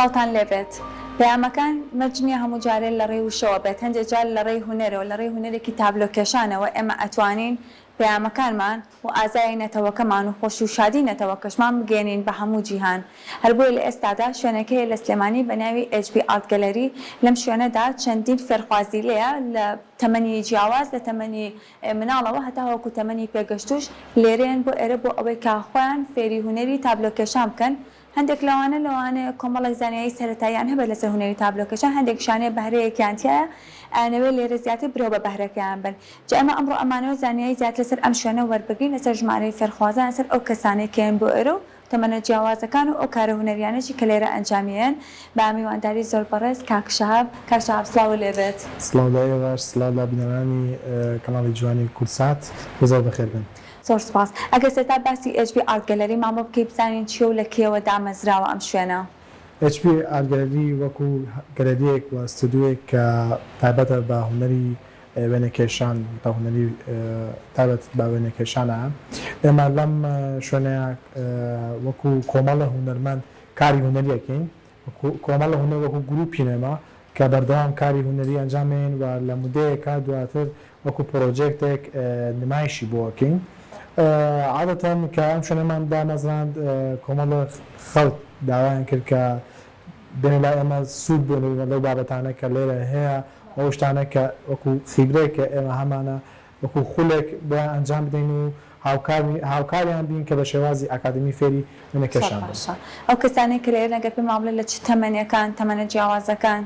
سڵاوتان لێبێت. پەیامەکان مەرج نییە هەموو جارێ لە ڕێی وشەوە بێت، هەندێ جار لە ڕێی هونەرەوە، لە ڕێی هونەرێکی تابلۆ کێشانەوە ئێمە ئەتوانین پەیامەکانمان و ئازایی نەتەوەکەمان و خۆشی و شادی نەتەوەکەشمان بگەیەنین بە هەموو جیهان. هەر بۆیە لە ئێستادا شوێنێک هەیە لە سلێمانی بە ناوی HB Art Gallery لەم شوێنەدا چەندین فێرخوازی لێیە لە تەمەنی جیاواز لە تەمەنی مناڵەوە هەتاوەکو تەمەنی پێگەشتووش لێرەیەن بۆ ئێرە بۆ ئەوەی کە خۆیان فێری هونەری تابلۆکێشان بکەن هەندێک لەوانە لەوانەیە کۆمەڵێک زانیاری سەرەتاییان هەبێت لەسەر هونەری تابلۆکێشان، هەندێکیشان هەیە بەهرەیەکیان تیایە ئەیانەوێت لێرە زیاتر برەو بە بەهرەکەیان بەن. جا ئێمە ئەمڕۆ ئەمانەوێت زانیاری زیاتر لەسەر ئەم شوێنە وەربگرین، لەسەر ژمارەی فێرخوازان، لەسەر ئەو کەسانەی کە یەن بۆ ئێرە و تەمەنە جیاوازەکان و ئەو کارە هونەریانەشی کە لێرە ئەنجامیەیەن. بە میوانداری زۆر بەڕێز کاک شەهاب. کاک شەهاب سڵاوو لێبێت. سڵاو لە ئێوەش، سڵاو لە بینەرانی کەناڵی جوانی کوردسات، زۆر بەخێر بێن. زۆر سوپاس. ئەگەر سەرەتا باسی HB Art Gallery مان بۆ بکەی بزانین چیە و لە کەیەوە دامەزراوە ئەم شوێنە؟ HB Art Gallery وەکو گەلەرییەک و ستۆدیۆیەک کە تایبەتە بە هونەری وێنەکێشان بە هونەری تایبەت بە وێنەکێشانە ئێمە لەم شوێنەیە وەکو کۆمەڵە هونەرمەند کاری هونەری ئەکەین کۆمەڵە هونەر وەکو گروپین ئێمە کە بەردەوام کاری هونەری ئەنجام ئەیەین و لە مودەیەکا دواتر وەکو پڕۆجێکتێک نمایشی بۆ ئەکەین. عادەتەن کە ئەم شوێنەمان دامەزراند کۆمەڵە خەڵک داوایان کرد کە بێنە لای ئێمە سوود بۆ لەو بابەتانە کە لێرە هەیە و ئەو شتانە کە وەکو خیبرەیەک کە ئێمە هەمانە وەکو خولێک بۆیان ئەنجام بدەین و هاوکاریان بین کە بە شێوازی ئاکادمی فێری زۆر وێنەکێشان بن. باشە ئەو کەسانەی کە لێرەن ئەگەر پێمان بڵێ لە چ تەمەنێکان، تەمەنە جیاوازەکان؟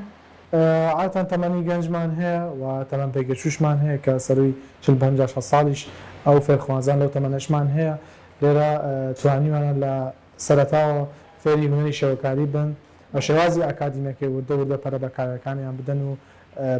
عادەتەن تەمەنی گەنجمان هەیە و تەمەن پێگەشتووشمان هەیە کە سەرووی 40 50 60 ساڵیش ئەو فێرخوازان لەو تەمەنەشمان هەیە لێرە توانیویانە لە سەرەتاوە فێری هونەری شێوەکاری بن بە شێوازی ئاکادیمیەکەی وردە وردە پەرە بە کارەکانیان بدەن و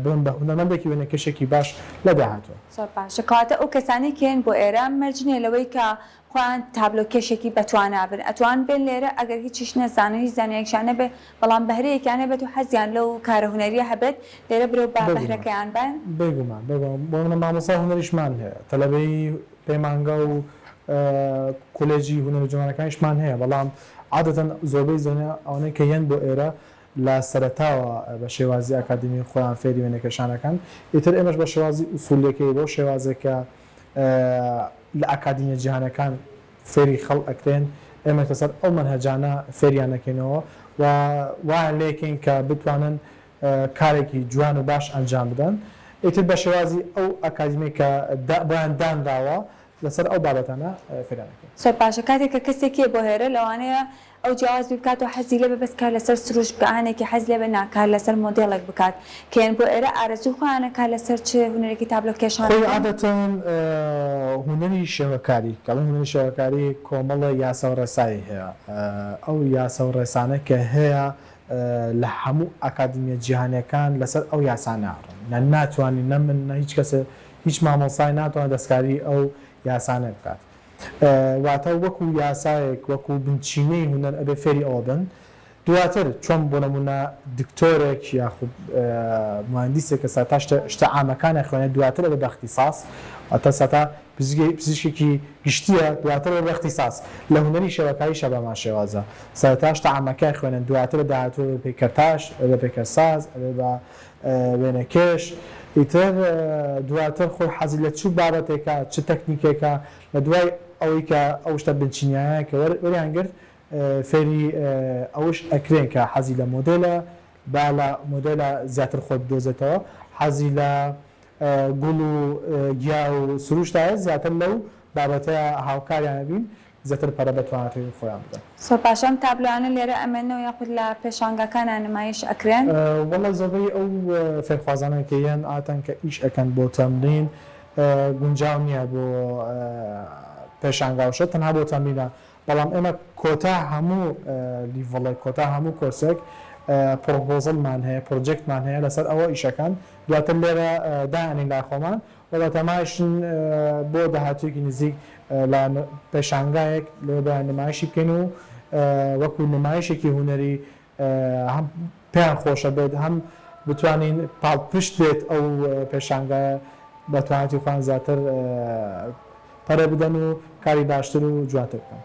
ببن بە هونەرمەندێکی وێنەکێشێکی باش لە داهاتوو. زۆر باشە کەواتە ئەو کەسانەی کە یەن بۆ ئێرە مەرج نیە لەوەی کە خۆیان تابلۆ کێشێکی بەتوانا بن ئەتوان بێن لێرە ئەگەر هیچیش نەزانن هیچ زانیاریشیان نەبێ بەڵام بەهرەیەکیان هەبێت و حەزیان لەو کارە هونەریە هەبێت لێرە برەو بە بێگومان بەهرەکەیان بەن. بێگومان بێگومان بۆ نمونە مامۆستای هونەریشمان هەیە تەلەبەی پەیمانگا و کۆلێجی هونەرە جوانەکانیشمان هەیە بەڵام عادەتەن زۆربەی زۆنە ئەوانەی کە یەن بۆ ئێرە لە سەرەتاوە بە شێوازی ئەکادیمی خۆیان فێری وێنەکێشان ئەکەن ئیتر ئێمەش بە شێوازی ئوسولیەکەی بەو شێوازێک کە لە ئەکادیمیە جیهانەکان فێری خەڵ ئەکرێن ئێمەش لەسەر ئەو مەنهەجانە فێریان ئەکەینەوە و وایان لێکەین کە بتوانن کارێکی جوان و باش ئەنجام بدەن ئیتر بە شێوازی ئەو ئەکادیمیەی کە بۆیان دانراوە لەسەر ئەو بابەتانە فێریان ئەکەین. زۆر باشە کاتێک کە کەسێک یە بۆ هێرە لەوانەیە ئەو جیاواز بیر بکاتەوە حەزی لێ بێ بەس کار لەسەر سروشت بکا هەنێکی حەز لێ بێ نا کار لەسەر مۆدێڵێک بکات کە یەن بۆ ئێرە ئارەزووی خۆیانە کار لەسەر چ هونەرێکی تابلۆ کێشان خۆی بکەن. عادەتەن هونەری شێوەکاری کە ئەڵێین هونەری شێوەکاری کۆمەڵێ یاسا و ڕێسای هەیە ئەو یاسا و ڕێسانە کە هەیە لە هەموو ئەکادیمیە جیهانیەکان لەسەر ئەو یاسانە ئەڕۆن یان ناتوانی نە من نە هیچ کەسێ هیچ مامۆستای ناتوانێت دەستکاری ئەو یاسانە بکات واتە وەکو یاسایەک وەکو بنچینەی هونەر ئەبێ فێری ئەوە بن دواتر چۆن بۆ نمونە دکتۆرێک یاخود موهەندیسێک کە سەرەتا شتە شتە عامەکان ئەخوێنێت دواتر ئەبێ بە اختصاص واتە سەرەتا پزیشکێکی گشتیە دواتر ئەبێ بە اختصاص لە هونەری شێوەکاریشا بەهەمان شێوازە سەرەتا شتە عامەکە ئەخوێنن دواتر لە داهاتوو ئەبێ بە پەیکەرتاش ئەبێ بە پەیکەرساز ئەبێ بە وێنەکێش ئیتر دواتر خۆی حەزی لە چ بابەتێکە چ تەکنیکێکە لە دوای ئەوەی کە ئەو شتە بنچینیایە کە وەریان گرت فێری ئەوش ئەکرێن کە حەزی لە مۆدێلە با لە مۆدێلە زیاتر خۆی بدۆزێتەوە حەزی لە گوڵ و گیا و سروشتایە زیاتر لەو بابەتە هاوکاریان ئەبین زیاتر پەرە بە تواناکەی خۆیان بدەن. زۆر باشە ئەم تابلۆیانە لێرە ئەمێننەوە یاخود لە پێشانگاکانا نمایش ئەکرێن؟ وەڵا زۆربەی ئەو فێرخوازانە کە یەن عادەتەن کە ئیش ئەکەن بۆ تەمرین گونجاو نیە بۆ پێشانگا و شت تەنها بۆ تەمرینە بەڵام ئێمە کۆتا هەموو level ێک کۆتا هەموو کۆرسێک proposal مان هەیە پرۆجێکتمان هەیە لەسەر ئەوە ئیشەکەن دواتر لێرە دائەنین لای خۆمان و بەتەمایشن بۆ داهاتوویەکی نزیک لە پێشانگایەک لەوێ بۆیان نمایشی بکەین و وەکو نمایشێکی هونەری هەم پێیان خۆشە بێت هەم بتوانین پاڵپشت بێت ئەو پێشانگایە بە تواناتی خۆیان زیاتر پەرە بدەن و کاری باشتر و جوانتر بکەن.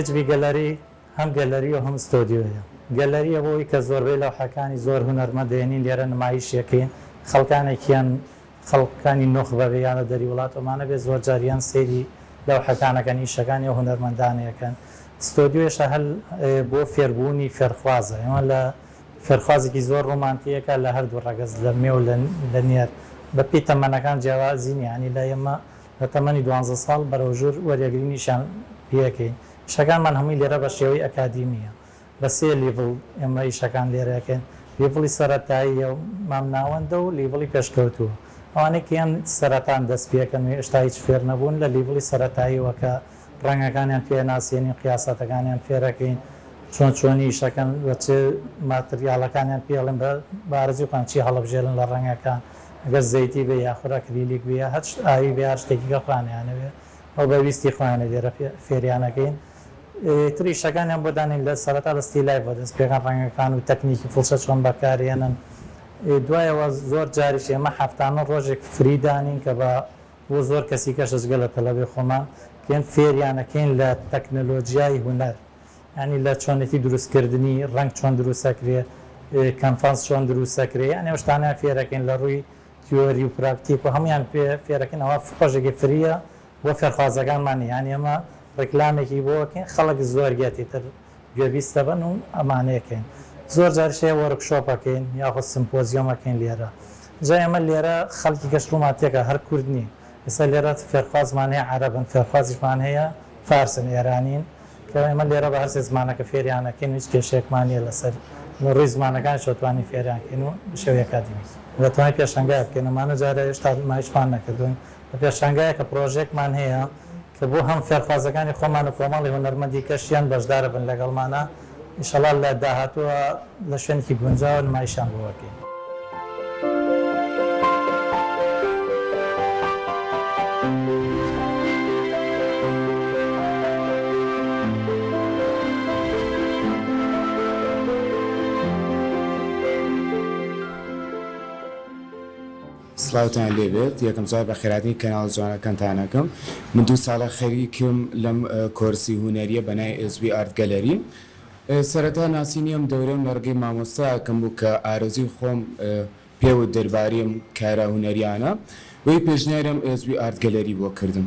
HB گەلەری هەم گەلەریە و هەم ستۆدیۆیە. گەلەریە بۆ ئەوەی کە زۆربەی لەوحەکانی زۆر هونەرمەند دێنین لێرە نمایشیەکەین خەڵکانێکیان خەڵکانی نوخبە بێ یان لە دەری وڵات ئەمانە بێ زۆر جار یان سەیری لەوحەکان ئەکەن ئیشەکانی ئەو هونەرمەندانە ئەکەن. ستۆدیۆیشە هەر بۆ فێربوونی فێرخوازە ئێمە لە فێرخوازێکی زۆر ڕوومان تێکا لە هەردوو ڕەگەز لە مێ و لە نێر بە پێی تەمەنەکان جیاوازی نیە یانی لە ئێمە لە تەمەنی دوانزە ساڵ بەرەو ژوور وەریەگرین ئیشیان پێ ئەکەین ئیشەکانمان هەمووی لێرە بە شێوەی ئەکادیمیە بە سێ level ئێمە ئیشەکان لێرە ئەکەین level ی سەرەتاییە و مامناوەندە و level ی پێشکەوتووە ئەوانەی کە یان سەرەتان دەست پێکەن و هێشتا هیچ فێر نەبوون لە level ی سەرەتاییەوە کە ڕەنگەکانیان پێ ناسێنین قیاساتەکانیان فێرەکەین چۆن چۆنی ئیشەکەن وە چ ماتریاڵەکانیان پێ ئەڵێن بە بە ئارەزوی خۆیان چی هەڵەبژێرن لە ڕەنگەکان ئەگەر زەیتی بێ یاخود ئەکریلیک بێ یا هەر ئاوی بێ هەر شتێکی کە خۆیان ئەیانەوێ ئەو بە ویستی خۆیانە لێرە فێریان ئەکەین ئیتر ئیشەکانیان بۆ دانێین لە سەرەتا لە still life ەوە دەست پێکەن ڕەنگەکان و تەکنیکی فڵچە چۆن بەکارێنن دوایەوە زۆر جاریش ئێمە هەفتانە ڕۆژێک free دانین کە بە بۆ زۆر کەسی کەشە جگە لە تەلەبەی خۆمان کێن فێریان ئەکەین لە تەکنەلۆجیای هونەر یانی لە چۆنێتی دروست کردنی ڕەنگ چۆن دروست ئەکرێ canvas چۆن دروست ئەکرێ یانی ئەو شتانەیان فێرەکەین لە ڕووی تیۆری و پراکتیک و هەموویان پێ فێرەکەین ئەوە ڕۆژێکی free یە بۆ فێرخوازەکانمان نیە یانی ئێمە ڕیکلامێکی بۆ ئەکەین خەڵک زۆر گەت ئیتر گوێبیست ئەبن و ئەمانەیە کەین زۆر جاریش هەیە workshop ئەکەین یاخود سمپۆزیۆم ئەکەین لێرە جا ئێمە لێرە خەڵکی کەش ڕوومان تێکا هەر کورد نین ئێستا لێرە فێرخوازمان هەیە عەرەبن فێرخوازیشمان هەیە فارسن ئێرانین کە ئێمە لێرە بە هەرسێ زمانەکە فێریان ئەکەین و هیچ کێشەیەکمان نییە لەسەر لە ڕووی زمانەکانیشەوە توانین فێریان کەین و بە شێوەی ئەکادیمی دەتوانین پێشانگایە بکەین ئەمانە جارێ هێشتا نمایشمان نەکردوون لە پێشانگایەکە پڕۆژەیەکمان هەیە کە بۆ هەم فێرخوازەکانی خۆمان و کۆمەڵی هونەرمەندی کەشیان بەشداربن لەگەڵمانا ئیشەڵا لە داهاتووە لە شوێنێکی گونجاوە نمایشیان بۆ ئەکەین. سڵاوتان لێبێت یەکەم جار بەخێرهاتنی کەناڵە جوانەکەنتان ئەکەم من دوو ساڵە خەریکم لەم کۆرسی هونەریە بەناوی SB Art Gallery سەرەتا ناسینی ئەم دەورەم لە ڕگەی مامۆستایەکم بوو کە ئارەزووی خۆم پێ وت دەربارەی ئەم کارە هونەریانە وی پێشنیاری ئەم SB Art Gallery بۆ کردم.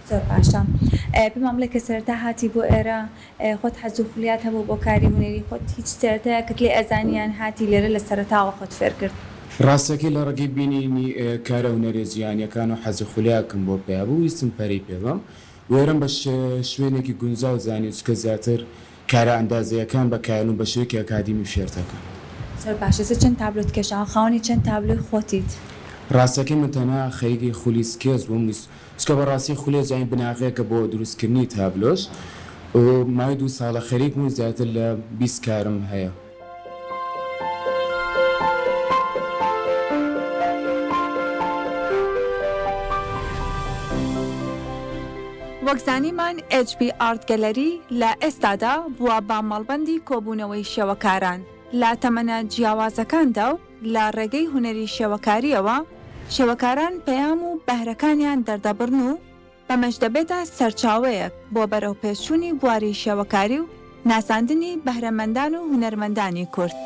زۆر باشە پێمان بڵێ کە سەرەتا هاتی بۆ ئێرە خۆت حەز و خولیات هەبوو بۆ کاری هونەری خۆت هیچ سەرەتایەکت لێ ئەزانی یان هاتی لێرە لە سەرەتاوە خۆت فێر کرد؟ ڕاستەکەی لە ڕێگەی بینینی کارە هونەریە جیهانیەکان و حەز و خولیاکم بۆ پەیا بوو ویستم پەرەی پێ بەم وێرەم بە شوێنێکی گونجاو زانی چونکە زیاتر کارە ئەندازەیەکان بەکارن و بە شێوەیەکی ئەکادیمی فێرت ئەکەن. زۆر باشە ئێستا چەند تابلۆت کێشاوە خاوەنی چەند تابلۆی خۆتیت؟ ڕاستەکەی من تەنها خەریکی خولی سکێچ بووم چونکە بەڕاستی خولی جوانی بناغەیەکە بۆ دروستکردنی تابلۆش و ماوەی دوو ساڵە خەریکم و زیاتر لە 20 کارم هەیە. وەک زانیمان HB Art Gallery لە ئێستادا بووە بە مەڵبەندی کۆبوونەوەی شێوەکاران لە تەمەنە جیاوازەکاندا و لە ڕێگەی هونەری شێوەکارییەوە شێوەکاران پەیام و بەهرەکانیان دەردەبڕن و بەمەش دەبێتە سەرچاوەیەک بۆ بەرەوپێشچوونی بواری شێوەکاری و ناساندنی بەهرەمەندان و هونەرمەندانی کورد.